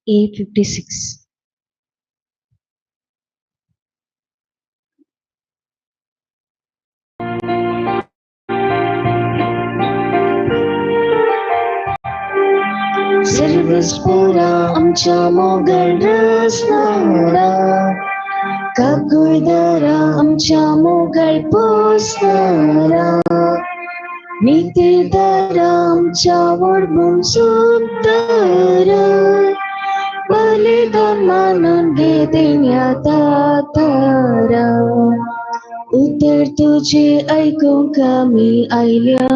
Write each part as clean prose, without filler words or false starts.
A56. सर्वस्पुरा आमच्या मोगल रसणारा, काकुळदारा आमच्या मोगल पोसणारा, नितीदारा आमच्या वडबून सुंदरा, बलिदान मानून घे देण्या तारा. उतर तुझे ऐकूंक आमी आयल्या,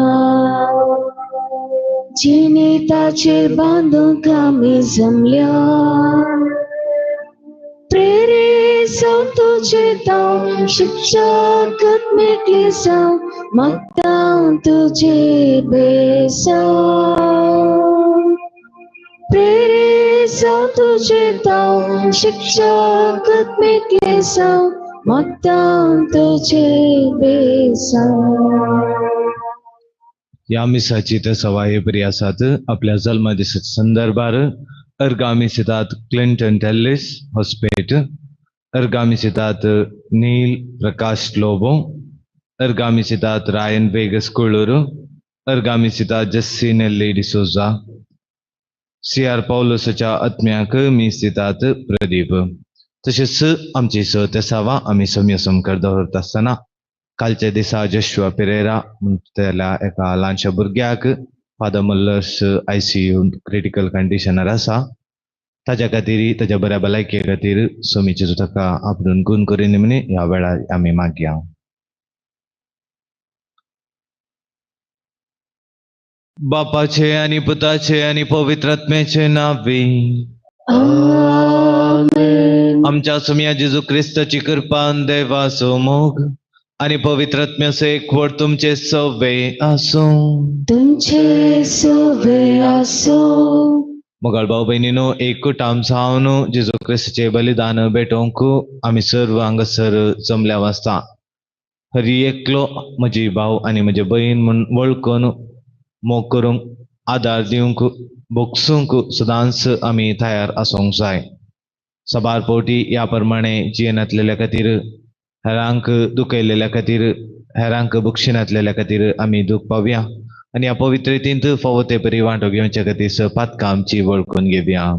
जिणे ताचेर बांदूंक आमी जमल्या. प्रेरे तुझे ताव शिक्षागत मेकले जावं, मागता तुझे बेसांव. प्रेरे तुझे ताव शिक्षागत मेकले जावं, मागता तुझे बेसांव. ह्या मिसाची ते सवाय बरी आसात. आपल्या जल्मदिसाच्या संदर्भार अर्गामी सितात क्लिंटन टेल्लिस हॉस्पेट, अर्गामी सितात नील प्रकाश लोबो, अर्गामी सितात रायन वेगस कुळूर, अर्गामी सितात Jessie Nelly D'Souza, C R पावलोसाच्या आत्म्याक मीस दितात प्रदीप. तशेंच आमची स तेसावा आमी समय दवरता आसतना कालच्या दिसा जश्वा पेरेरा म्हणटल्या एका ल्हानशा भुरग्याक फादर मुल्लर्स आयसीयू क्रिटिकल कंडिशनार आसा. ताज्या खातीर ताज्या बऱ्या भलायके खातीर सोमीचे ताका आपणून गुण करून म्हण ह्या वेळार आमी मागया. बापाचे आनी पुताचे आनी पवित्र आत्म्याचे नांवे आमेन. आमच्या सोम्या जेजू क्रिस्ताची कृपान देवाचो मोग आनी पवित्र आत्म्याचो एकवट तुमचे सवे आसूं. तुमचे सवे आसूं. मोगाळ भाव भयणीनो, एकूट आमचावन जेजू क्रिस्ताचे बलिदान भेटोवंक आमी सर्व हांगासर जमल्या वाचता. हरी एकलो म्हजी भाव आनी म्हजे भयण म्हूण वळखून मोग करूंक, आदार दिवंक, भोगसूंक सदांच आमी तयार आसूंक जाय. साबार फावटी ह्या प्रमाणे जियेनातलेल्या खातीर, हेरांक दुखयलेल्या खातीर, हेरांक बक्षिनातलेल्या खातीर आमी दूख पावया आनी ह्या पवित्रतेंत फावो ते परी वांटो घेवच्या खातीर पातकां आमची वळखून घेवया.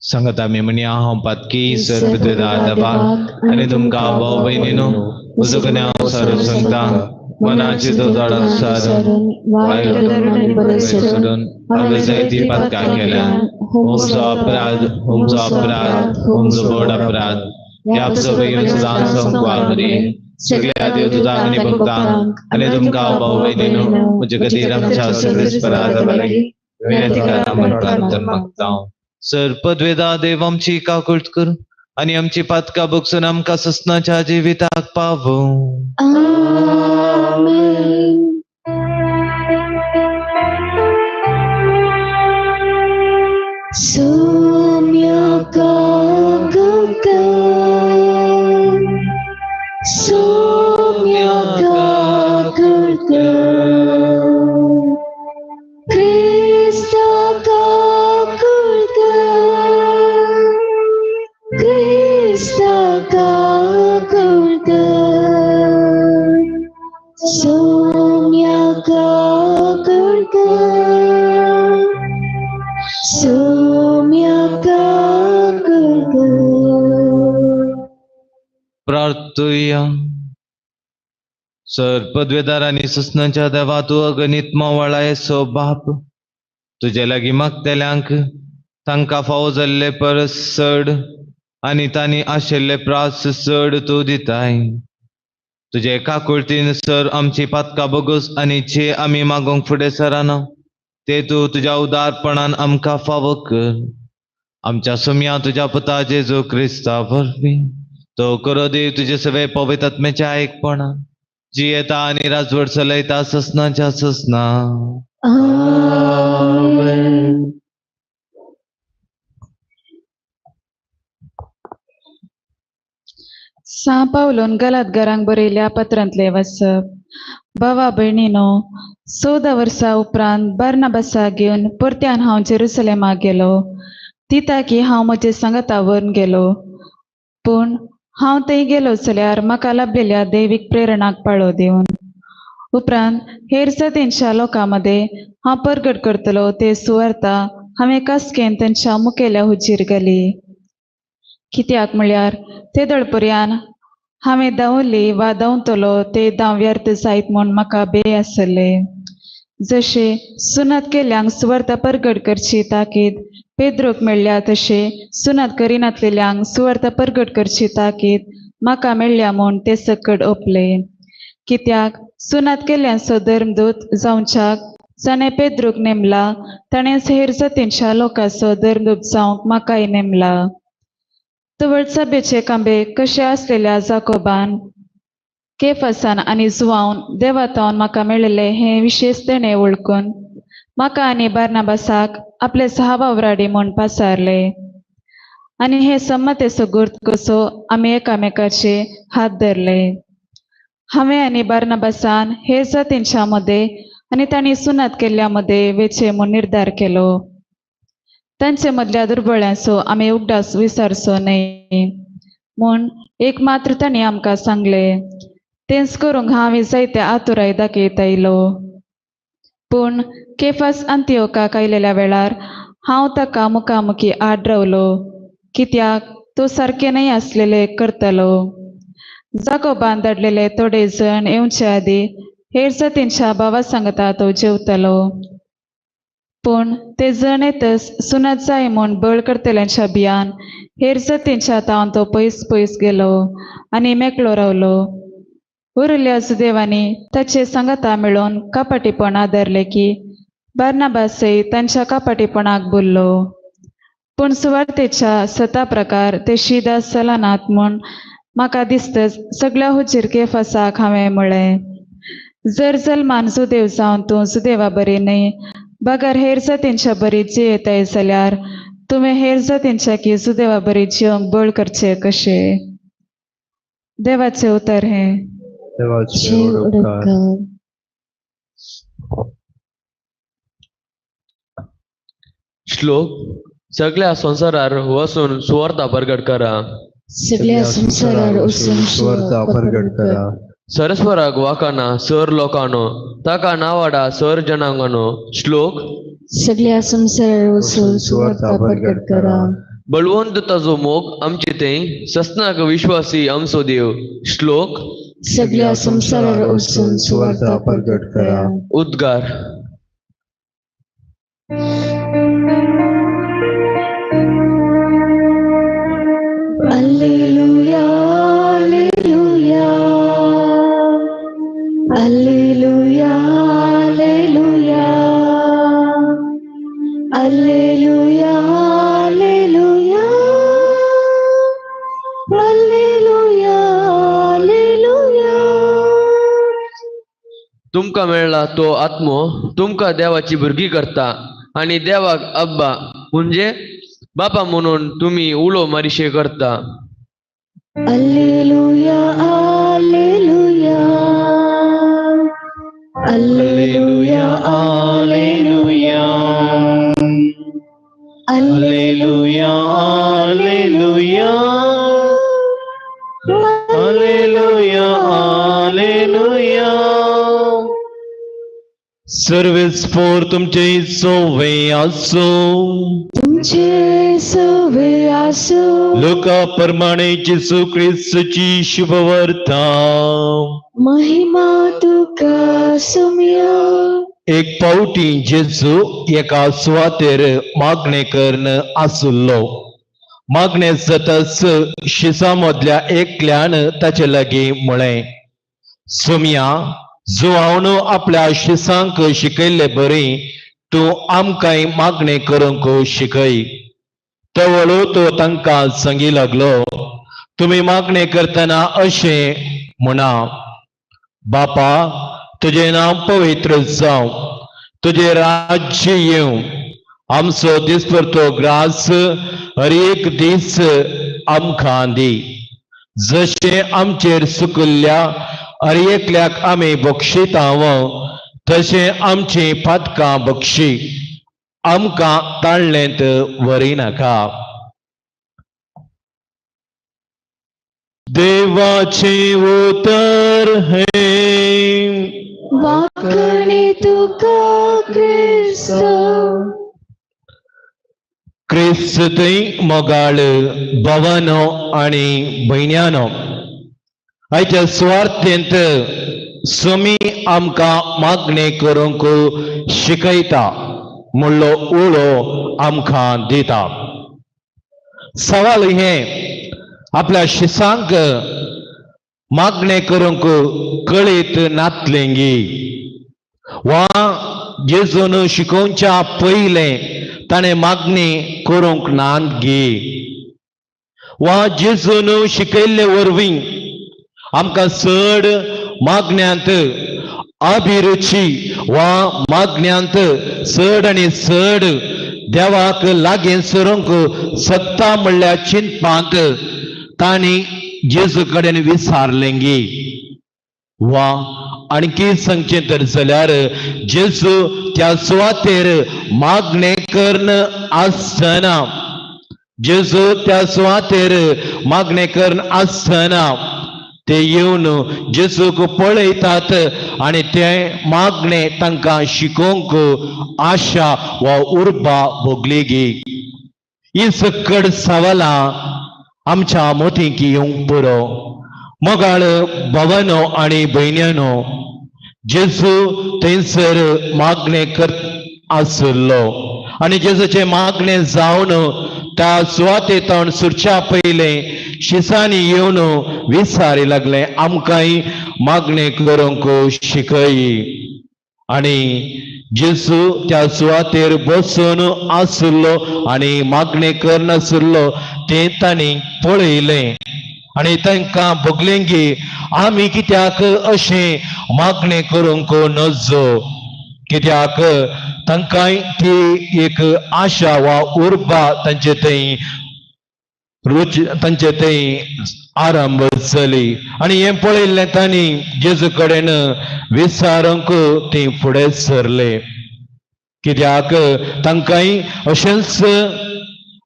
सांगता आमी म्हणया, हांव पातकी सर्वदेवाक आनी तुमकां भाव भयणीनो म्हजो गुन्यांव सारून सांगता. मनाची सारून वायट सोडून हांवें जायती पातकां केल्या. हुमचो अपराध, हुमचो अपराध, हुमचो व्हड अपराध. ह्या सगळ्यो सदांच संकवारी सगळ्या देवदूतांक आनी भक्तांक आनी तुमकां भाव भयणीनो म्हजे खातीर आमच्या सर्वेस्परा विनंती करा म्हूण प्रार्थना मागता. सर पदवेदा देव आमची काकुळट कर आनी आमची पातकां भोगसून आमकां ससनाच्या जिविताक पावोवं. आमेन. सोम्या काकुळट, सोम्या काकुळट, क्रिस्ता काकुळट, क्रिस्ता काकुळट, सोम्या काकुळट, सोम्या काकुळट. प्रार्थुया. सर पदवेदार आनी सुसनाच्या देवा, तूं अगणीत मोवाळाय सो बाप, तुजे लागीं मागतल्यांक तांकां फावो जाल्ले परस चड आनी तांणी आशिल्ले प्रास चड तूं दिताय. तुजे काकुळतीन सर आमची पातकां भोगोस आनी जे आमी मागूंक फुडें सरना ते तूं तुज्या उदारपणान आमकां फावो कर. आमच्या सुम्या तुज्या पुता जेजू क्रिस्ता वरवीं तो करो देव तुजे सगळे पवित्र आत्म्याच्या एकपणान जियेता आनी राजवट चलयता ससनाच्या ससना. आमेन. सां पावलोन गलातगारांक बरयल्या पत्रांतलें वाचप. भावा भयणीनो, 14 वर्सां उपरांत बार्नाबासाक घेवन परत्यान हांव जेरुसलेमाक गेलो. तिताकी हांव म्हजे सांगाता व्हरून गेलो. पूण हांव थंय गेलो जाल्यार म्हाका लाभलेल्या दैवीक प्रेरणाक पाळो दिवन उपरांत हेर जातींच्या लोकां मदें हांव परगट करतलो ते सुवार्ता हांवें कास्केन तांच्या मुखेल्या हुजीर घाली. कित्याक म्हळ्यार ते दळपर्यान हांवें धांवली वा धांवतलो ते धांव व्यर्थ जायत म्हूण म्हाका बे आसले. जशें सुनात केल्ल्यांक सुवार्ता परगट करची ताकीद पेद्रोक मेळ्ळ्या तशें सुनात करिनातलेल्यांक सुवार्ता परगट करची ताकीद म्हाका मेळ्ळ्या म्हूण ते सकट ओपले. कित्याक सुनात केल्ल्यांचो धर्मदूत जावच्याक जाणें पेद्रूक नेमला ताणेंच हेर जातींच्या लोकांचो धर्मदूत जावंक म्हाकाय नेमला. तवळ सभेचे कांबे कशे आसलेल्या जाकोबान केफासान आनी जुवावन देवातावन म्हाका मेळिल्लें हें विशेश तेणें वळखून म्हाका आनी बार्नाबासाक आपले सहावावराडी म्हूण पासारले. आनी हे संमतेचो गुर्त कसो आमी एकामेकाचे हात धरले. हांवें आनी बार्नाबासान हे जातींच्या मदें आनी तांणी सुनात केल्ल्या मदें वेचें म्हूण निर्धार केलो. तांचे मदल्या दुर्बळ्यांचो आमी उगडास विसरचो न्हय म्हूण एक मात्र तांणी आमकां सांगलें. तेंच करूंक हांव जायते आतुराय दाखयत आयलो. पूण केफास अंतियोकाक आयलेल्या वेळार हांव ताका मुखामुखी आड रावलो, कित्याक तो सारकें न्हय आसलेले करतालो. जाकोबान धाडलेले थोडे जण येवचे आदीं हेर जातींच्या भावा सांगता तो जेवतालो. पूण ते जण येतच सुनात जाय म्हूण बळ करतल्यांच्या भियान हेर जातींच्या तावन तो पयस पयस गेलो आनी मेकळो रावलो. उरिल्ल्या जुदेवांनी ताचे सांगाता मेळोवन कपाटीपण आदारलें की बार्नाबासय तांच्या कपाटीपणाक बोल्लो. पूण सुवार्तेच्या सता प्रकार ते शीदास चलनात म्हूण म्हाका दिसतच सगळ्या हुजीर केफासाक हांवें म्हळें, जर जल्मान जुदेव जावन तूं जुदेवा बरी न्हय बगर हेर जातींच्या बरी जियेताय जाल्यार तुवें हेर जातींच्या की जुदेवा बरी जिवंक बळ करचें कशें? देवाचें उतर हें. देवाचे उपकार. श्लोक. सगळ्या संवसारार वचून सुवार्ता परगट करा. सगळ्या संवसारार वचून सुवार्ता परगट करा. सरस्वराक वाकाना सर लोकांनो, ताका नावाडा सर जनांगानो. श्लोक. सगळ्या संवसारार वचून सुवार्ता परगट करा. बळवंत ताजो मोग आमचे थंय, सस्नाक विश्वासी आमचो देव. श्लोक. सगळ्या संवसारार वचून सुवार्ता परगट करा. उद्गार. Alleluia, alleluia, alleluia, alleluia, alleluia, alleluia, alleluia, alleluia. तुमकां मेळ्ळा तो आत्मो तुमकां देवाची भुरगीं करता आनी देवाक अब्बा म्हणजे बापा म्हणून तुमी उलो मारिशे करता. Alleluia, alleluia, alleluia, alleluia, alleluia, alleluia, alleluia, alleluia. Service for तुमचे सोवे आसो, तुमचे सोवे आसो. लोका प्रमाणे जेसू क्रिस्तची शुभवार्ता. महिमा तुका सुम्या. एक पावटी जेजू एका सुवातेर मागणें करून आसुल्लो. मागणें जातच शिसा मदल्या एकल्यान ताचे लागीं म्हळें, सुम्या, जुवावन आपल्या शिसांक शिकयल्ले बरी तूं आमकांय मागणें करूंक शिकय. तवळू तो तांकां सांगी लागलो, तुमी मागणें करतना अशें म्हणा, बापा तुजें नांव पवित्र जावं, तुजें राज्य येवं, आमचो दिसपरतो ग्रास हर एक दीस आमकां दी, जशें आमचेर सुकल्ल्या अरे एकल्याक आमी बक्षिताव तशें आमची पातकां बक्षी, आमकां ताळ्ळेंत व्हरिनाका। देवाचें उतर हें वाकणे तुका क्रिस्तांव। क्रिस्तय मोगाळ भवानो आनी भयण्यानो, आयच्या सुवार्थेंत स्वामी आमकां मागणें करूंक शिकयता म्हणलो उलो आमकां दिता। सवाल हें आपल्या शिसांक मागणें करूंक कळीत नातलेंगी वा जेजून शिकोवच्या पयलें ताणें मागणी करूंक नात वा जेजून शिकयल्ले वरवीं आमकां चड मागण्यांत अभिरुची वा मागण्यांत चड आनी चड देवाक लागीं सरूंक सत्ता म्हणल्यार चिंतपांत तांणी जेजू कडेन विचारलेंगी वा आणखी सांगचें तर जाल्यार जेजू त्या सुवातेर मागणें करून आसतना, जेजू त्या सुवातेर मागणें करून आसतना ते येवन जेजूक पळयतात आनी ते मागणें तांकां शिकोवंक आशा वा उर्बा भोगली गी। ही सकड सवालां आमच्या मोतींक येवंक पुरो। मोगाळ भवानो आनी भयण्यानो, जेजू थंयसर मागणें कर आशिल्लो आनी जेजूचें मागणें जावन त्या सुवातेंत सुरच्या पयलें शिसांनी येवन विचारी लागले आमकांय मागणें करूंक शिकय। आनी जेजू त्या सुवातेर बसून आशिल्लो आनी मागणें करनाशिल्लो तें तांणी पळयलें आनी तांकां भोगलें की आमी कित्याक अशें मागणें करूंक नजो, कित्याक तांकांय ती एक आशा वा उर्बा तांचे थंय रुच तांचे थंय आरंभ जाली आनी हें पळयल्लें तांणी जेजू कडेन विचारूंक ती फुडें सरले, कित्याक तांकांय अशेंच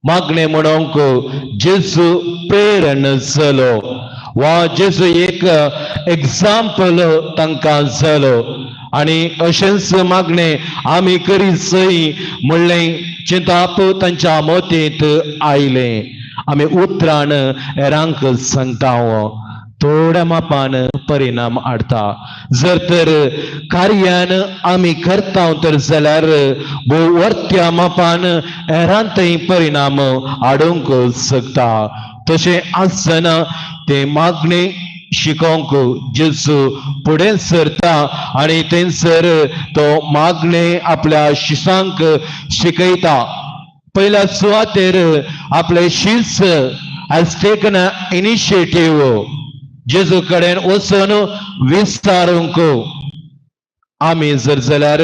मागणें म्हणूंक जेजू प्रेरण जालो वा जेजू एक एग्जाम्पल तांकां जालो आनी अशेंच मागणें आमी करीत म्हणलें चिंताप तांच्या मतींत आयलें। आमी उतरान हेरांक सांगता थोड्या मापान परिणाम हाडटा, जर तर कार्यान आमी करता तर जाल्यार भोव वर्त्या मापान हेरांतय परिणाम हाडूंक शकता। तशें आसतना ते मागणें शिकोवंक जेजू फुडें सरता आनी थंयसर तो मागणें आपल्या शिसांक शिकयता। पयल्या सुवातेर आपले शिस हॅज टेकन इनिशिएटीव जेजू कडेन वचून विचारूंक। आमी जर जाल्यार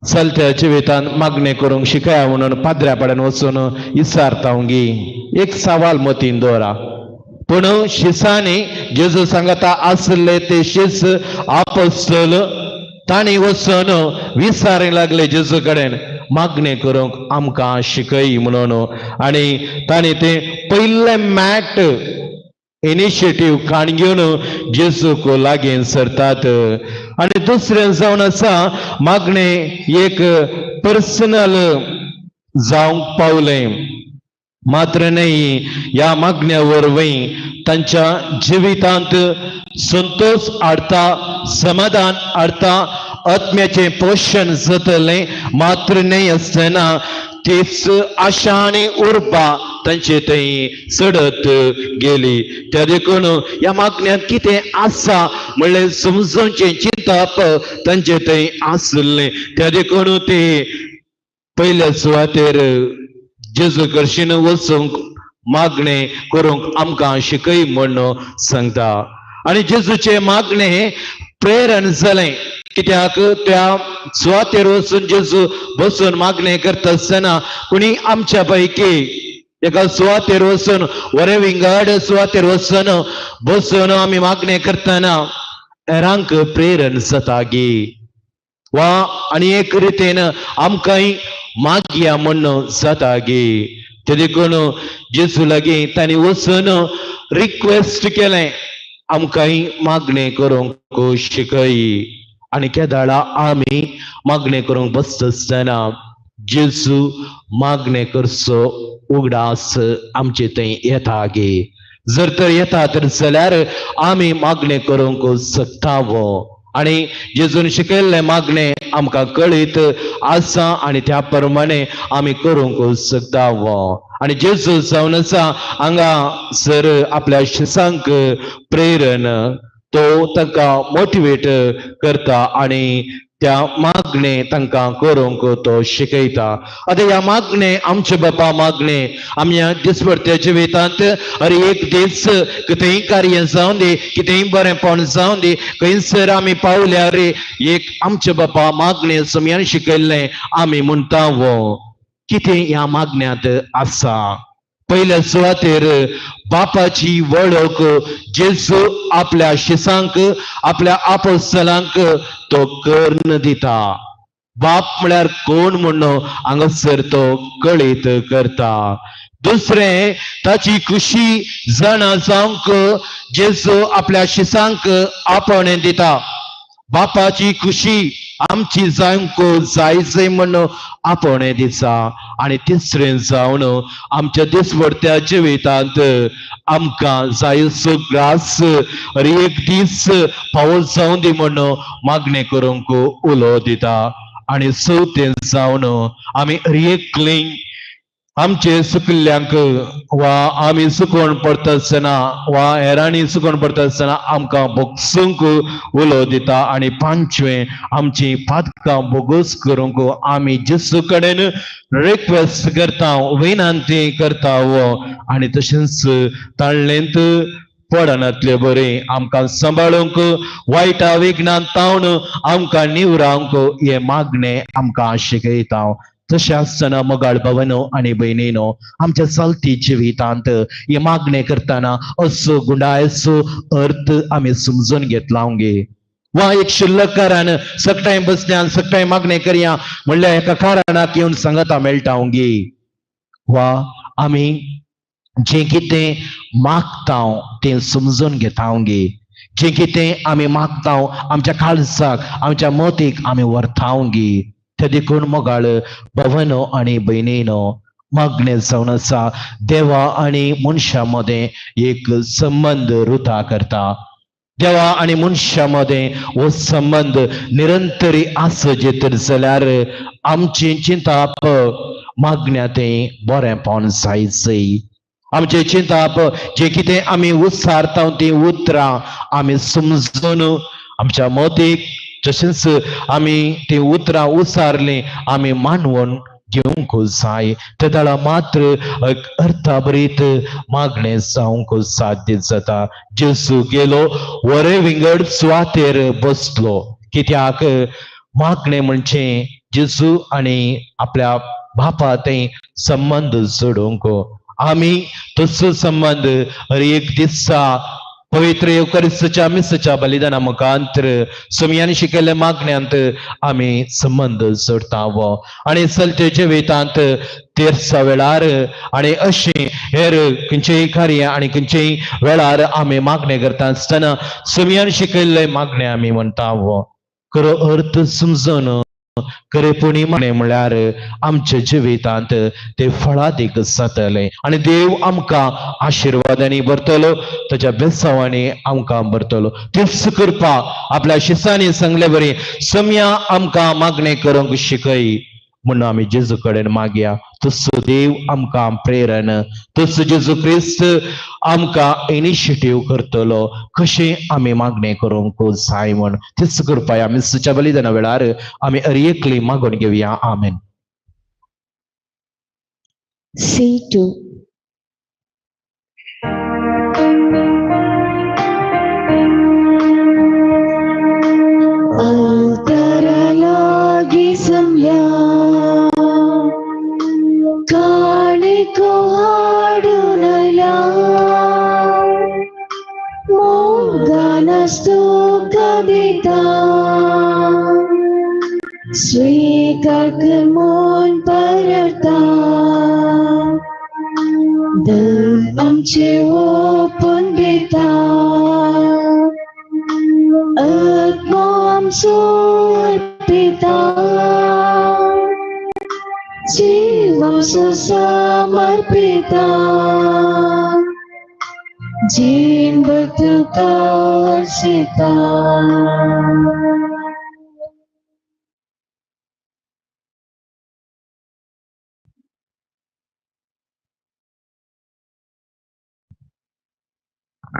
चलत्या जिवितान मागणें करूंक शिकया म्हणून पाद्र्या कडेन वचून विचारता गी, एक सवाल मतीन दवरा। पूण शिसांनी जेजू सांगता आसले ते शीस आपसल तांणी वचून विचारूंक लागले जेजू कडेन मागणें करूंक आमकां शिकय म्हणून आनी तांणी ते पयलें मॅट इनिशिएटीव काण घेवन जेजूक लागीं सरतात। आनी दुसरें जावन आसा मागणें एक पर्सनल जावंक पावलें, मात्र न्हय ह्या मागण्या वरवीं तांच्या जिवितांत संतोष हाडटा, समाधान हाडटा, आत्म्याचें पोशण जातलें, मात्र न्हय आसतना तीच आशा आनी उर्बा तांचे थंय चडत गेली। त्या देखून ह्या मागण्यांत कितें आसा म्हणलें समजोवचें चिंतप तांचे थंय आशिल्लें। त्या देखून ते पयल्या सुवातेर जेजू कर्शीन वचूंक मागणें करूंक आमकां शिकय म्हूण सांगता आनी जेजूचें मागणें प्रेरण जालें, कित्याक त्या सुवातेर वचून जेजू बसून मागणें करता आसतना कोणी आमच्या पैकी एका सुवातेर वचून वरे विंगड सुवातेर वचून बसून आमी मागणें करतना हेरांक प्रेरण जाता गी वा आनी एक रितीन आमकांय मागया म्हण जाता गी. ते देखून जेजू लागीं तांणी वचून रिक्वेस्ट केलें आमकांय मागणें करूंक शिकय. आनी केदाळा आमी मागणें करूंक बसता आसतना जेजू मागणें करचो उगडास आमचे थंय येता गे. जर तर येता तर जाल्यार आमी मागणें करूंक शकता वो. आनी जेजून शिकयल्लें मागणें आमकां कळीत आसा आनी त्या प्रमाणे आमी करूंक शकता वो. आनी जेजू जावन आसा हांगा सर आपल्या शिसांक प्रेरण तो तांकां मोटिवेट करता आनी त्या मागणें तांकां करूंक तो शिकयता. आतां ह्या मागणें आमचे बापा मागणें आमी ह्या दिसपडत्या जिवितांत अरे एक दीस कितेंय कार्य जावं दी, कितेंय बरेंपण जावं दी, खंयसर आमी पावल्यार एक आमचे बापा मागणें समयान शिकयल्लें आमी म्हणटा वो. कितें ह्या मागण्यांत आसा? पयल्या सुवातेर बापाची वळख जेजू आपल्या शिसांक आपल्या आपोस्तलांक तो करून दिता. बाप म्हळ्यार कोण म्हण हांगासर तो कळीत करता. दुसरें ताची खुशी जाणा जावंक जेजू आपल्या शिसांक आपोवणें दिता. बापाची खुशी आमची जावंक जाय म्हण आपोवणें दिता. आनी तिसरें जावन आमच्या दिसवडत्या जिवितांत आमकां जायसो ग्रास अरे एक दीस पावस जावं दी म्हण मागणें करूंक उलो दिता. आनी चवथें जावन आमी एकलीं आमचे सुकिल्ल्यांक वा आमी सुकोवन पडटा आसतना वा हेरांनी सुकोवन पडटा आसतना आमकां भोगसूंक उलो दिता. आनी पांचवें आमची पातकां बोगोस करूंक आमी जेजू कडेन रिक्वेस्ट करता, विनंती करता. आनी तशेंच ताळ्ळेंत पडनातले बरें आमकां सांबाळूंक वायटा विघ्नांत तावन आमकां निवरावंक हें मागणें आमकां शिकयता. तशें आसतना मोगाळ भावानो आनी भयणीनो आमच्या चलती जिवितांत हे मागणें करतना असो गुंडायचो अर्थ आमी समजून घेतला गे. वा एक शुल्लक कारण सगटांय बसल्यान सगटांय मागणें करया म्हणल्यार एका कारणाक येवन सांगता मेळटा गे. वा आमी जें कितें मागता तें समजून घेता गे. जें कितें आमी मागता आमच्या काळजाक आमच्या मतीक आमी व्हरता गे. ते देखून मोगाळ भावानो आनी भयणीनो मागणें जावन आसा देवा आनी मनशां मदें एक संबंद रुता करता. देवा आनी मनशां मदें हो संबंद निरंतरी आसचे तर जाल्यार आमचें चिंताप मागण्या तें बरेंपण जायचें. आमचें चिंताप जें कितें आमी उच्चारता तीं उतरां आमी समजून आमच्या मतीक तशेंच आमी तीं उतरां उच्चारलीं आमी मानवून घेवंक जाय. ते दळा मात्र अर्थाभरीत मागणें जावंक साध्य जाता. जेजू गेलो वरे विंगड सुवातेर बसलो. कित्याक मागणें म्हणजे जेजू आनी आपल्या बापा थंय संबंद जोडूंक. आमी तसो संबंद हर एक दिसा पवित्र येवकारिस्ताच्या मिसाच्या बलिदाना मुखांतर सुमयान शिकयल्ल्या मागण्यांत आमी संबंद जोडटा. आनी चलते जिवितांत तेर्सा वेळार आनी अशें हेर खंयचेय कार्य आनी खंयचेय वेळार आमी मागणें करता आसतना सुमयान शिकयल्ले मागणें आमी म्हणटा. खरो अर्थ समजून खरेपणी मागणें म्हळ्यार आमच्या जिवितांत ते फळादीक जातलें आनी देव आमकां आशिर्वादांनी भरतलो, ताच्या बेसांवांनी आमकां भरतलो. तेच करपा आपल्या शिसांनी सांगले बरी समया आमकां मागणें करूंक शिकय म्हूण आमी जेजू कडेन मागया. तसो देव आमकां प्रेरण, तसो जेजू क्रिस्त आमकां इनिशिएटीव करतलो कशें आमी मागणें करूंक जाय म्हूण. तेच करपा आमी मिसाच्या बलिदाना वेळार आमी अरएकली मागून घेवया. आमेन. C2. काणे को तुका दिता स्वीकार कर म्हूण परता दर आमचे ओपून दिता आत्मो आमचो अर्पिता जीव आमचो समर्पिता जीण तुका अर्पिता.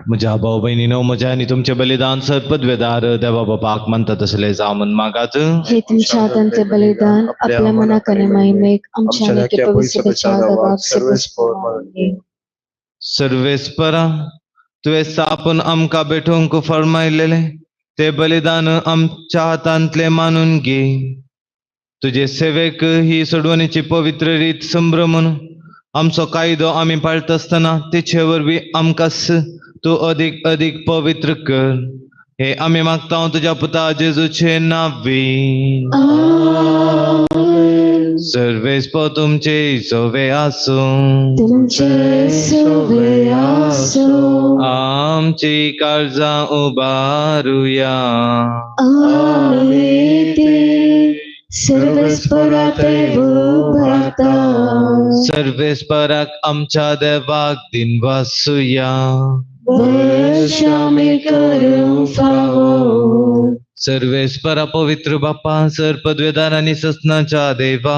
म्हज्या भाव भयणीनो म्हज्या आनी तुमचें बलिदान सर्पद्वेदार देवा बापाक मानता तसलें जावं म्हूण मागात. हे तुमच्या हातांतले बलिदान आपल्या मनाक आनी मायमेक आमच्या आनी पवित्र देवाक सर्वेस्पर. सर्वेस्परा तुवें स्थापन आमकां भेटोवंक फर्मायलेलें तें बलिदान आमच्या हातांतलें मानून घे. तुजे सेवेक ही सोडवणीची पवित्र रीत संभ्रमून आमचो कायदो आमी पाळटा आसतना तिचे वरवीं आमकां तूं अदीक अदीक पवित्र कर. हे आमी मागता तुज्या पुता जेजूचे नांवी. सर्वेस्पर तुमचे सवे आसूं. तुमचे सवे आसूं. आमची काळजां उबारुया. आमी ती सर्वेस्परा ते उबारता. सर्वेस्पराक आमच्या देवाक दिनवासुया. वर्षामी करूं फावो. सर्वेस्परा पवित्र बापा सर्पद्वेदार आनी ससनाच्या देवा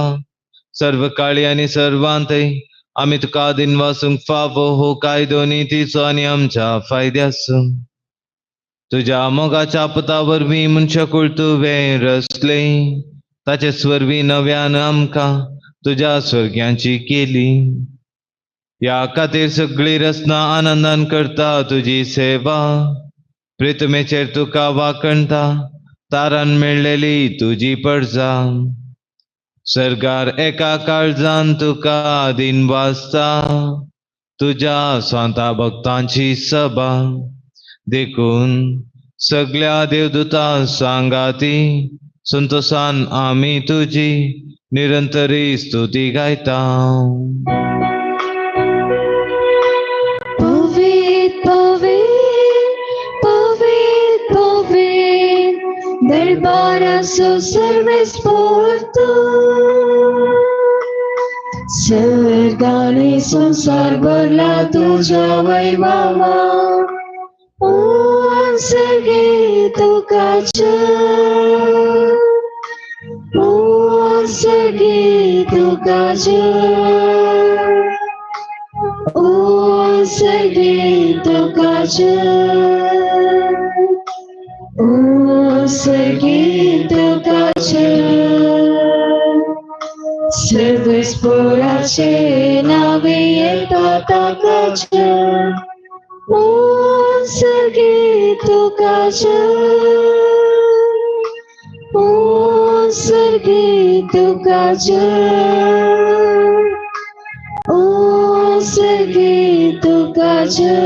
सर्व काळी आनी सर्वांतय आमी तुका दिनवासूंक फावो हो कायदो नितीचो आनी आमच्या फायद्याचो. तुज्या मोगाच्या पुता वरवीं मनशाकूळ तुवें रचलें ताचे वरवीं नव्यान आमकां तुज्या स्वर्ग्यांची केली. ह्या खातीर सगळी रचना आनंदान करता तुजी सेवा. प्रितमेचेर तुका वाकणता तारान मेळ्ळेली तुजी परजा. सरकार एका काळजान तुका दिनवासता तुज्या स्वांता भक्तांची सभा. देखून सगळ्या देवदूतां सांगाती संतोषान आमी तुजी निरंतरी स्तुती गायता. दरबाराचो सर्वेस्पर सर्गानी संसार भरला तुज्या वैभवा. ओ सर्गे तुका जय, ओ सर्गे तुका जय, ओ सर्गे तुका जय, ओ सर्गे तुका जय. सर्वेस्पराचे नावे येता ताका जय, ओ सर्गे तुका जय, ओ सर्गे तुका जय, ओ सर्गे तुका जय,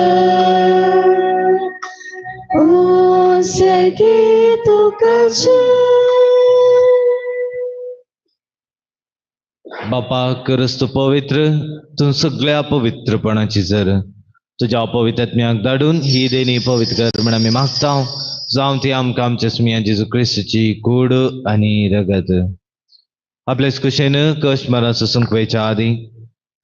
ओ सर्गे तुका जय. बापा करस तूं पवित्र तूं सगळ्या पवित्रपणाची जर तुज्या अपवित्रात्म्याक धाडून ही देणी पवित्र कर म्हण आमी मागता. जावं ती आमकां आमच्या सुमया जेजू क्रिस्ताची कूड आनी रगत. आपलेच कुशेन कश्ट मराचो सुंकवेच्या आदीं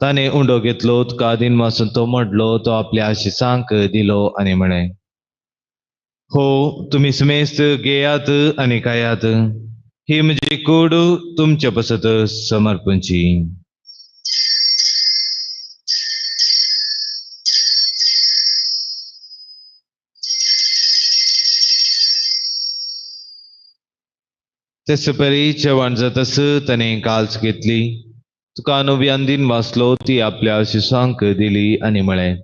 ताणें उंडो घेतलो तुका दिनवासून तो मोडलो तो आपल्या आशिसांक दिलो आनी म्हळें, हो तुमी सुमेस्त घेयात आनी खायात. ही म्हजी कूड तुमचे पासत समर्पणची. तेच परी जेवण जातस ताणें काल्स घेतली तुका नव्यान दिन वाचलो ती आपल्या शिसांक दिली आनी म्हळें,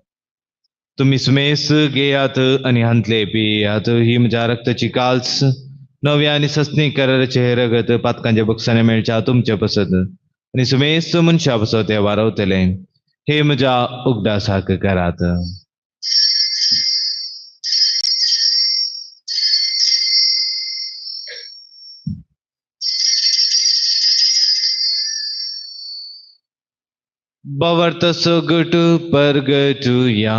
तुमी सुमेस घेयात आनी हांतले पियात. ही म्हज्या रक्ताची काल्स नव्या आनी सस्नी कराराचे हे रगत पातकांच्या बक्षाने मेळच्या तुमचे पसत आनी सुमेस मनशा पसत हे वारवतले. हे म्हज्या उगडासाक करात. भावार्थ सगट परगटुया.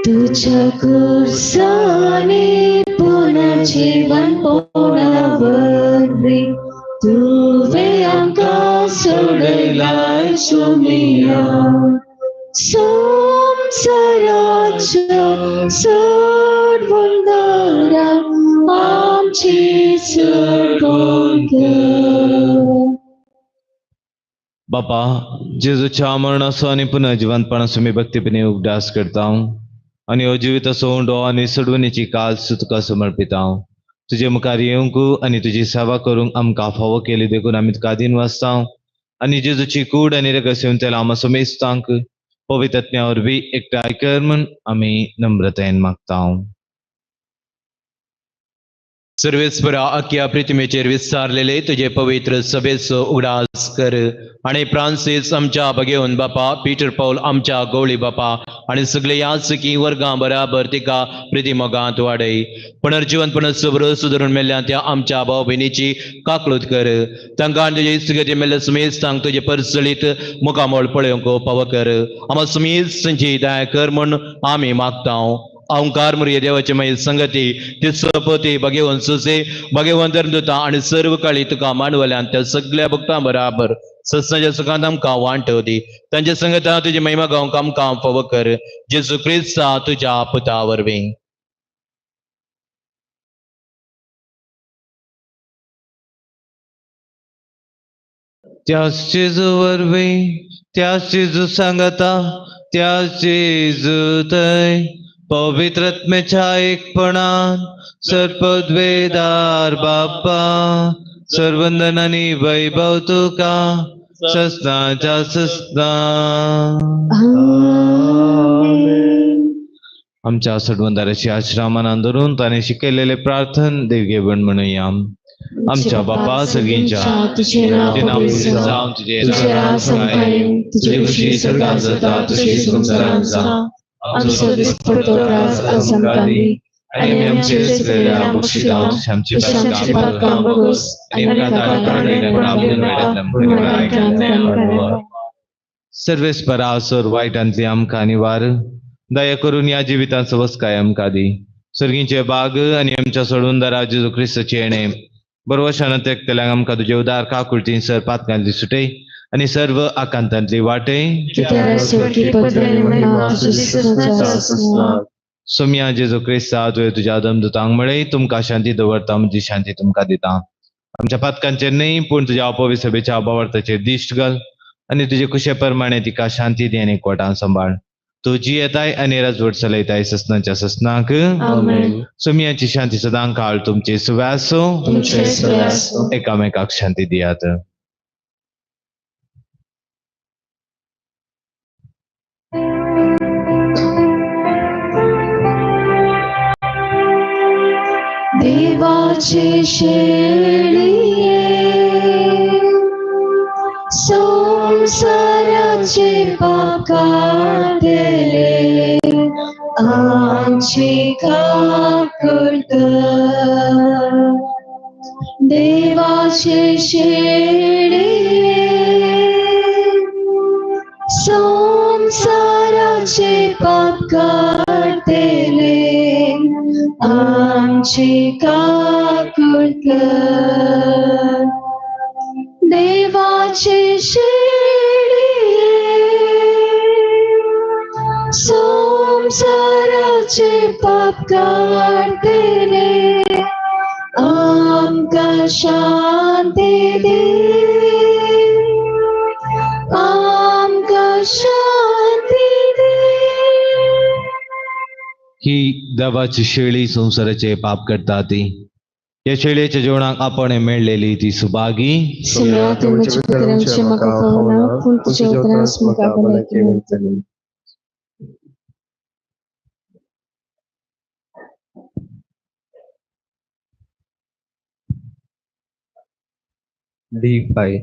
तुझ्या कुर्साने पुन्हा जीवन पोणावरवी तुवे आमकां सोडयलाय सोमिया. संवसाराच्या सोडवणदारा आमची सोडवण कर. बापा, जेजूच्या मरणाचो आनी पुनर्जिवंतपणाचो आमी भक्तीपणी उगडास करता आनी हो जिविताचो उंडो आनी सोडवणीची काल तुका समर्पिता. तुजे मुखार येवंक आनी तुजी सेवा करूंक आमकां फावो केली देखून आमी तुका अधीन वाचता आनी जेजूची कूड आनी रगत सेवन तेला आमा समेस्तांक पवित्रत्म्या वरवीं एकठांय कर म्हूण आमी नम्रतायेन मागता. सर्वेस्परा, अख्या पृथ्वीचेर विस्तारलेले तुजे पवित्र सभेचो उगडास कर आनी फ्रांसीस आमच्या भगेवन बापा, पीटर पावल आमच्या गवळी बापा आनी सगळे याचकी वर्गां बराबर तिका प्रिती मोगांत वाडय. पुनर्जिवनपणाचो भरोसो धरून मेल्ल्या त्या आमच्या भाव भयणीची काकळूत कर. तांकां आनी तुजे इस्गती मेल्ल्या सुमेस्तांक तुजे परचळीत मुखामळ पळोवंक पावो कर. आमा सुमेस्तांची दया कर म्हूण आमी मागता. ओंकार मुरये देवाचे मागीर संगती तिसपती भगेवन सुसे भगेवन धर्मदूता आनी सर्व काळी तुका मांडवल्यान त्या सगळ्या भक्तां बराबर सत्संगाच्या सुखांत आमकां वांटो दी. तांच्या संगता तुजी महिमा गावंक आमकां फावो कर. जेजू क्रिस्ता तुज्या पुता वरवीं. त्याच जेजू वरवीं, त्याच जेजू सांगता, त्याच जेजू थंय पवित्रत्मेच्या एकपणान सर्पद्वेदार बाप्पा सर्वंदन आनी वैभव तुका ससनाच्या ससना. आमच्या सडवंदाराची आश्रमान धरून ताणें शिकयलेले प्रार्थन देवघेवण म्हणुया. आमच्या बापा सगळींच्या तुझे नाव तुझे नाव पवित्र पवित्र जावं, तुझे तुझे राज राज तुझे संपादन, खुशी तुझे स्वर्गात जाता तशी संवसारात जावं. आमचो दिसपट्टो त्रास आज आमकां दी आनी आमचे सगळ्या बक्षिता आमची आमची पापकां बगोस आनी सर्वेस्परा सर वायटांतली आमकां निवार दया करून ह्या जिवितांचो वसकाय आमकां दी. सर्गींचे बाग आनी आमच्या सोडूनदारा जेजू क्रिस्ताचे येणे बरवशान तेकतल्यांक आमकां तुजे उदार काकुळटीन सर पातकांतली सुटय आनी सर्व आकांतांतली वाटय. सोम्या जेजू क्रिस्ता तुवें तुज्या दमदूतांक म्हळें तुमकां शांती दवरता म्हजी शांती तुमकां दिता. आमच्या पातकांचेर न्हय पूण तुज्या अपवी सभेच्या अभावार्थाचेर दिश्ट घाल आनी तुजे कुशे प्रमाणे तिका शांती दी आनी एकवटान सांबाळ. तूं जियेताय आनी राजवट चलयताय ससनाच्या ससनाक. सोम्याची शांती सदां काळ तुमचे सुव्यासो. एकामेकाक शांती दियात. देवाचे शेळये संसाराचे पाप काडले आमची काकुळट कर. देवाचे शेळये संसाराचे पाप काडले आमची काकुळट कर. देवाचे शेळये संसाराचे पाप काडले आमकां शांती दी, आमकां शांती दी. ही देवाची शेळी संवसाराचे पाप करता ती ह्या शेळयेच्या जेवणाक आपण मेळलेली ती सुभागी. सुम्या तूं म्हज्या पितरांचे म्हाका पावना पूण तुज्या उपरांत म्हाका भलायकी मेळटली. D5.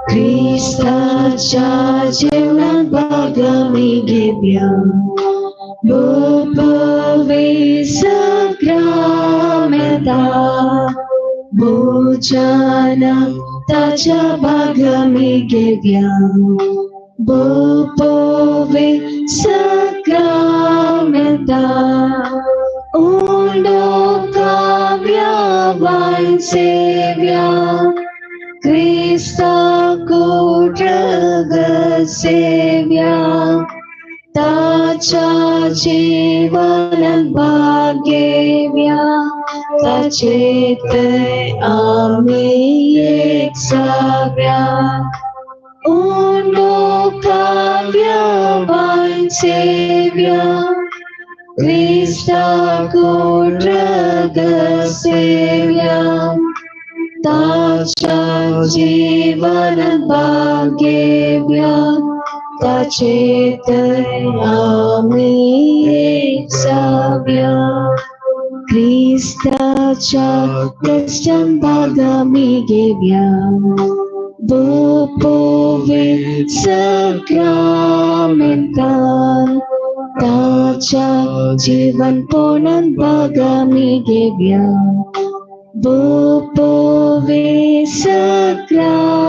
क्रिस्ताच्या जेवणात भाग आमी घेवया, भोपवे सक्रामेंता, भोजना ताच्या भाग आमी घेवया, भोपवे सक्रामेंता, उंडो काव्या वाइन सेव्या, क्रिस्ता कोट्रग सेव्या, ताच्या जीवनात भाग घेवया, ताचे थंय आमी एक जाव्या, उंडो काव्या वाइन सेव्या, क्रिस्ता कोट्रग सेव्या, ताच्या जीवनात भाग घेवया, ताचे थंय आमी एक जाव्या, क्रिस्ताच्या कश्टांत भाग आमी घेवया, भोपवे सक्रामेंतान, ताच्या जीवनपणांत भाग आमी घेवया, भोपवे सक्रामेंतान.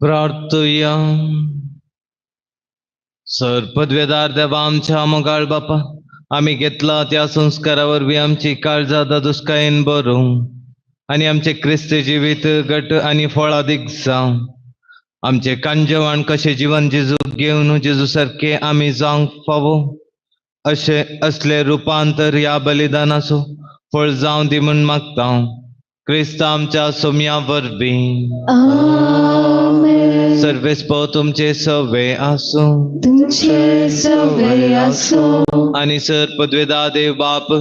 प्रार्थुया. सर पदवेदार देवा आमच्या मोगाळ बापा, आमी घेतला त्या संस्कारा वरवीं आमची काळजां दादोसकायेन बरोवं आनी आमचे क्रिस्ती जिवीत घट आनी फळादीक जावं. आमचे कांजेवाण कशें जिवन जेजूक घेवन जेजू सारकें आमी जावंक फावो अशें असलें रुपांतर ह्या बलिदानाचो फळ जावं दी म्हूण मागता क्रिस्त आमच्या सोम्या वरवीं. आमेन. सर्वेस्पो तुमचे सवे आसूं, तुमचे सवे आसूं, आनी सर पदवेदा देव बाप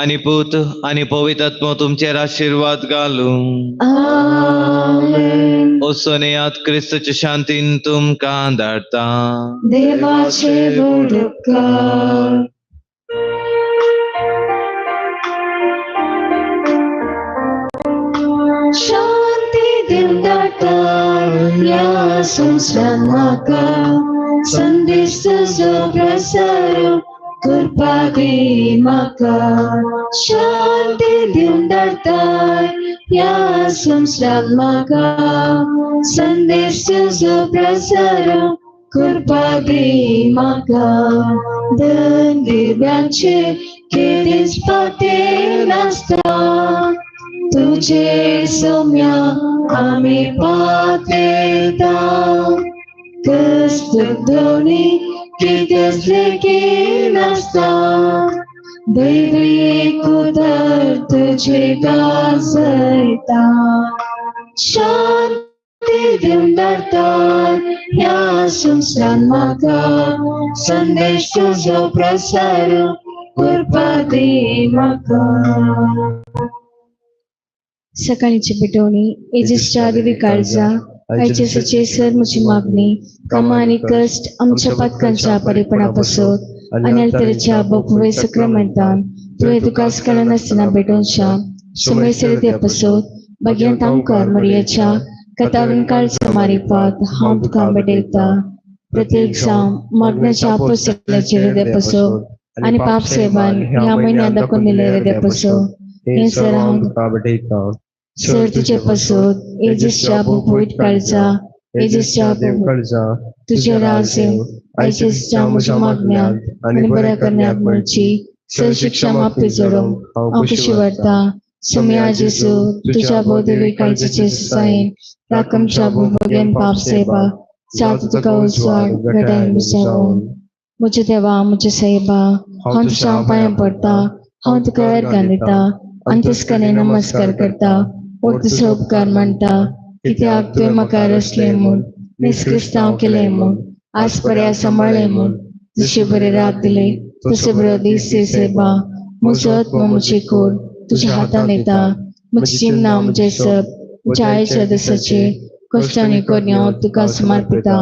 आनी पूत आनी पवित्र आत्मो तुमचेर आशिर्वाद घालूं. आमेन. वचून येयात, क्रिस्ताच्या शांतीन तुमकां धाडटा. देवाचे व्हड उपकार. शांती दिवन धाडटा ह्या संवसारांत म्हाका, संदेश तुजो प्रसार करपाक दी म्हाका, शांती दिवन धाडटा ह्या संवसारांत म्हाका, संदेश तुजो प्रसार करपाक दी म्हाका, धन दिव्यांचे केदीच पाते नासता, तुझे सौम्या आमी पातेता, कश्ट दोनी कितेंच लेगीत नासता, दैवी उतर तुझे गाजयता, शांती दिवन धाडटा ह्या संवसारांत म्हाका, संदेश तुजो प्रसार करपाक दी म्हाका. सकाळीची पेटवणी. येजसच्या देवी काळजा, आयचे सचे सर म्हजी मागणी, कामां आनी कश्ट आमच्या पातकांच्या परिपणा पासत आनी अल्तरेच्या बोपवे सक्रामेंतान तुवें तुकाच कळनासतना भेटोवच्या समय द्या पासत भाग्यांत आमकां मरियाच्या कथावीन काळजा मारिपात हांव तुका भेटयता. प्रत्येक जावं मागण्याच्या आपोसल्याचे हृदय पासत आनी पाप सेवान ह्या म्हयन्यांत दाखोवन दिल्ले हृदय पासत हें सर हांव तुका भेटयता. सर तुजे पासत येजसच्या भोपवीत काळजा, येजसच्या देव काळजा, तुझे राज येवं, आयच्या म्हज्या मागण्यांत आनी बऱ्या करण्याक मेळची सर शिक्षा माफी जोडूंक हांव कशी व्हरता. सुम्या जेसू तुझ्या बोदेवी काळजीचे सायन राकमच्या भोगेन पाप सेवा सात तुका उजवाड घटाय विसावून. म्हज्या देवा म्हज्या साहेबा हांव तुज्या पांयां पडटा, हांव तुका अर्गां दिता, अंतस्कने नमस्कार करता, और तुजो उपकार मानता, कित्याक तुवें म्हाका रचलें म्हूण, निस्क्रिस्तांव केलें म्हूण, आज पर्याय सांबाळ्ळें म्हूण, जशे बरे रात दिले तशे बरो दीस सेवा. म्हजो आत्मो म्हजी कूड तुज्या हातान येता, म्हजी चिन्नां म्हजें सब म्हज्या आयच्या दिसाचे कश्ट आनी करणी हांव तुका समर्पिता.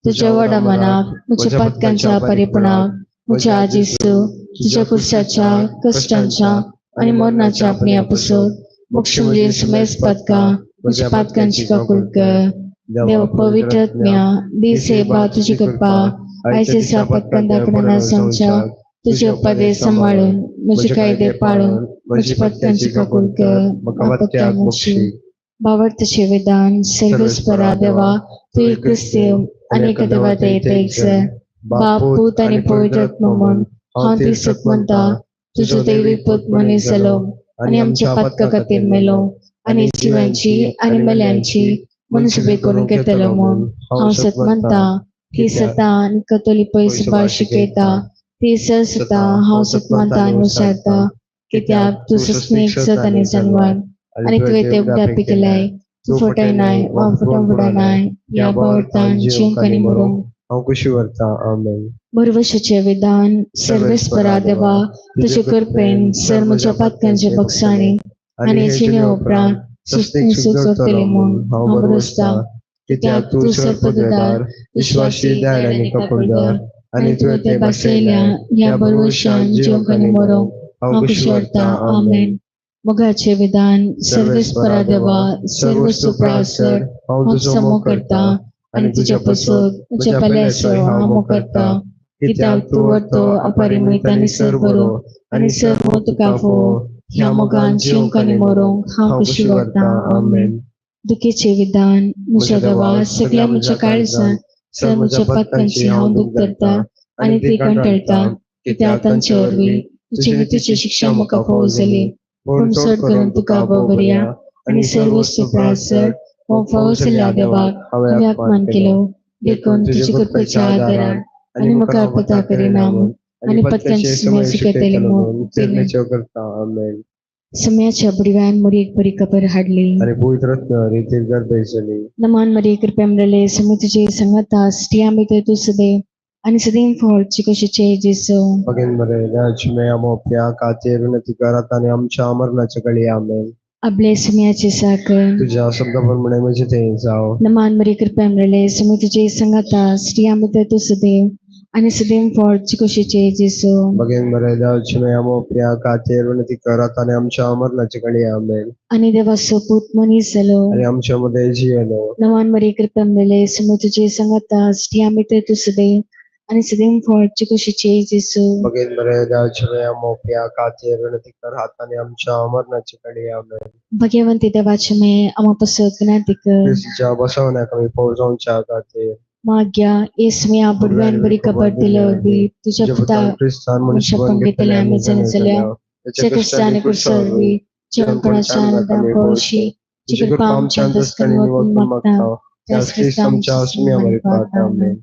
तुज्या व्हडा मनाक म्हज्या पातकांच्या परिपणाक म्हज्या आजीसू तुज्या कुर्साच्या कश्टांच्या आनी मरणाच्या आपण्या पसत मोक्ष म्हजी सुमेस पातकां म्हज्या पातकांची काकूळ कर. देव पवित्र आत्म्या दी सेवा तुजी कृपा आयचे दिसा पातकां दाखयतना जावच्या तुजे उपदेश सांबाळून म्हजे कायदे पाळून म्हज्या पातकांची काकूळ कर. म्हाका पत्याक मोक्षी. भावार्थाचे विधान. सर्वेस्परा देवा तूं एक क्रिस्तीव आनी एका देवा देयता एक सर बाप पूत आनी पवित्र आत्मो म्हूण हांव ती सत म्हणटा. तुजो देवी पूत मनीस जालो आनी आमच्या पातका खातीर मेलो आनी जिवांची आनी मेल्यांची मनसुबे करून घेतलो म्हूण हांव सत मानता. ही सता आनी कतोली पयस भास शिकयता ती सर सता हांव सत मानता आनी विचारता, कित्याक तूं सस्नीक सत आनी जनवान आनी तुवें ते उगडापी केल्याय. तूं फटयनाय वा फटोवंक बुडनाय. ह्या भावार्थान जिवंक आनी मरूंक हांव खुशी व्हरता. आमेन. बरवशाचें विधान. सर्वेस्परा देवा तुजे कृपेन सर म्हज्या पातकांचे बक्षाणी आनी जिणे उपरांत सुस्तीक सुख जोडटली म्हूण हांव बरवसता, कित्याक तूं सर्पदुदार विश्वासी दयाळ आनी कपूरदार आनी तुवें ते भासयल्या ह्या बरवशान जिवंक आनी मरूंक हांव खुशी व्हरता. आमेन. मोगाचें विधान. सर्वेस्परा देवा सर्व सुप्रासर हांव हांव तुजो तुजो मोग मोग करता करता आनी तुज्या पसत म्हज्या पेल्याचो हांव मोग करता, कित्याक तूं व्हरतो अपरिमित आनी सर बरो आनी सर मोग तुका फोव. ह्या मोगान जिवंक आनी मरूंक हांव खुशी व्हरता. आमेन. दुखीचें विधान. म्हज्या देवा सगळ्या म्हज्या काळजान सर म्हज्या पातकांची हांव दूख धरता आनी ती कंटाळटा, कित्याक तांचे वरवीं तुजी नितीची शिक्षा म्हाका फावो जाली. पूण चड करून तुका बरया आनी सर्व सुप्रासर हो फावो जाल्ल्या देवाक हांवें अपमान केलो. देखून तुजी कृपेच्या आदारान आनी मुखार पता करिना म्हूण आनी पत्त्यांची सुमेळ शिकयतली म्हूण निर्णय करता. आमेन. सम्याच्या बुडव्यान मरियेक बरी खबर हाडली. आनी पवित्र आत्म्या रितीर गर्भे जाली. नमान मरिये कृपा मेळ्ळे समी तुजे संगता स्त्रियां भितर तूं सदैव आनी सदैव फळची कशीचे जेसू. बगेन बरे लक्ष्मी मोप्या खातीर विनंती करात आनी आमच्या मरणाच्या घडी. आमेन. आपले सुम्याचे साकर. तुझ्या शब्दाप्रमाणे म्हजे ते जाव. नमान मरिये कृपा मेळ्ळे समी तुजे संगता स्त्रियां भितर तूं सदैव आनी सदैव फळची कशीचे जेसू. बगेन बरे लक्ष्मी मोप्या खातीर विनंती करात आनी आमच्या मरणाच्या घडी. आमेन. आनी देवाचो पूत मनीस जालो आनी आमच्या मध्ये जियेलो. नमान मरिये कृपा मेळ्ळे समी तुजे संगता स्त्रियां भितर तूं सदैव आनी सदैव फळची कशीचे जेसू. बगेन बरे लक्ष्मी मोप्या खातीर विनंती करात आनी आमच्या मरणाच्या घडी. आमेन. भगवंती देवाचे मे आम्हा पसत विनंती कर. क्रिस्तीच्या बसवण्याक आमी पोहोचवच्या खातीर. माग्या येसम्या बुडव्यान बरी खबर दिले वरवीं तुज्या तुझ्या पुता पुतान क्रिस्तान मनुष्यपण मनुष्यपण घेतले आमी जाणा जाल्या त्याच्या त्या कष्टाने कष्टाने क्रुसावर कुर्सावरवीं जेवणपणाच्या आनंदान पळोवशी तुझी तुजी कृपा कृपा आमच्या आमच्या अंतस्करणी अंतस्करणी निवडून वचून मागता. मागता. त्यास ख्रिस्त आमच्या सुम्या मरिपात. आमेन.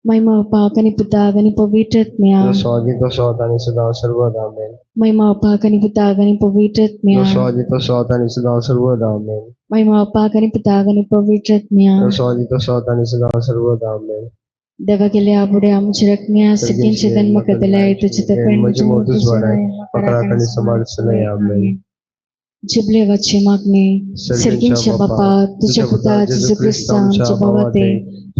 महिमा बापाक आनी पुताक आनी पवित्र आत्म्या. जसो आदी तसो आतां आनी सदां सर्वदा. आमेन. महिमा बापाक आनी पुताक आनी पवित्र आत्म्या. जसो आदी तसो आतां आनी सदां सर्वदा. आमेन. महिमा बापाक आनी पुताक आनी पवित्र आत्म्या. जसो आदी तसो आतां आनी सदां सर्वदा. आमेन. देवा गेल्या आबुड्या आमच्या रकम्या सगळ्यांचे जन्म कदलाय तुझे तपण म्हजे मोतूच वाडाय म्हाका राखण सांबाळ चलय. आमेन. जिबलेवाची मागणी. सर्गींच्या बापा तुझ्या पुता जेजू क्रिस्ता आमच्या भावाते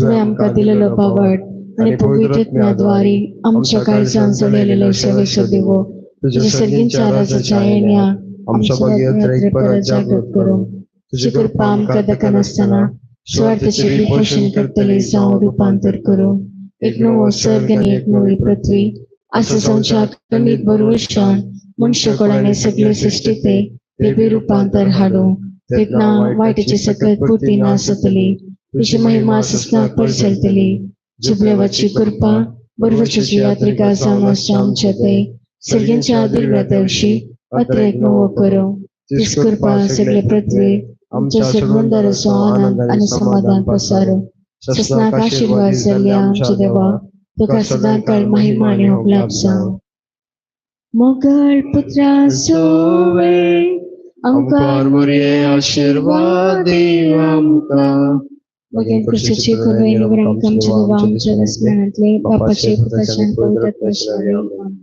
तुवें आमकां दिलेलो बावट आनी पवित्र आत्म्याद्वारे आमच्या काळजान जळयलेलो सेवेचो दिवो तुझ्या सर्गींच्या राजाच्या येण्या आमच्या भाग्यात परत जागृत करूं. तुझी कृपा आमकां दखनासतना सुवार्थाचे पोशण करतले जावं रुपांतर करूं. एक नवो सर्ग आनी एक नवी पृथ्वी असो संवसार खंडीत बरवशान मनशाकुळाने सगळे सृश्टीते ते बी रुपांतर हाडूं. तेन्ना वायटाची सकत पुरती ना जातली, तुजी महिमा ससनाक पडसलतली. जिबलेवाची कृपा बरवशाची यात्रिका जावन आसच्या आमच्या ते सर्गींच्या आदिर्व्या दिवशी अत्र एक नवो करूं. तीच कृपा सगळे पृथ्वी आमच्या सर्वंदराचो आनंद आनी समाधान पसारो. ससनाक आशीर्वाद जाल्ल्या आमच्या देवा, तुका सदांकाळ महिमा आनी होगलाप जावं. मोगाळ पुत्रा सोवे आमकां मोरये आशीर्वाद दीव आमकां. मगेन क्रुसाची कृपे निवरांक आमच्या देवा आमच्या स्मरणांतले बापाचे पुताचे आनी पवित्र आत्म्याचे नांवान.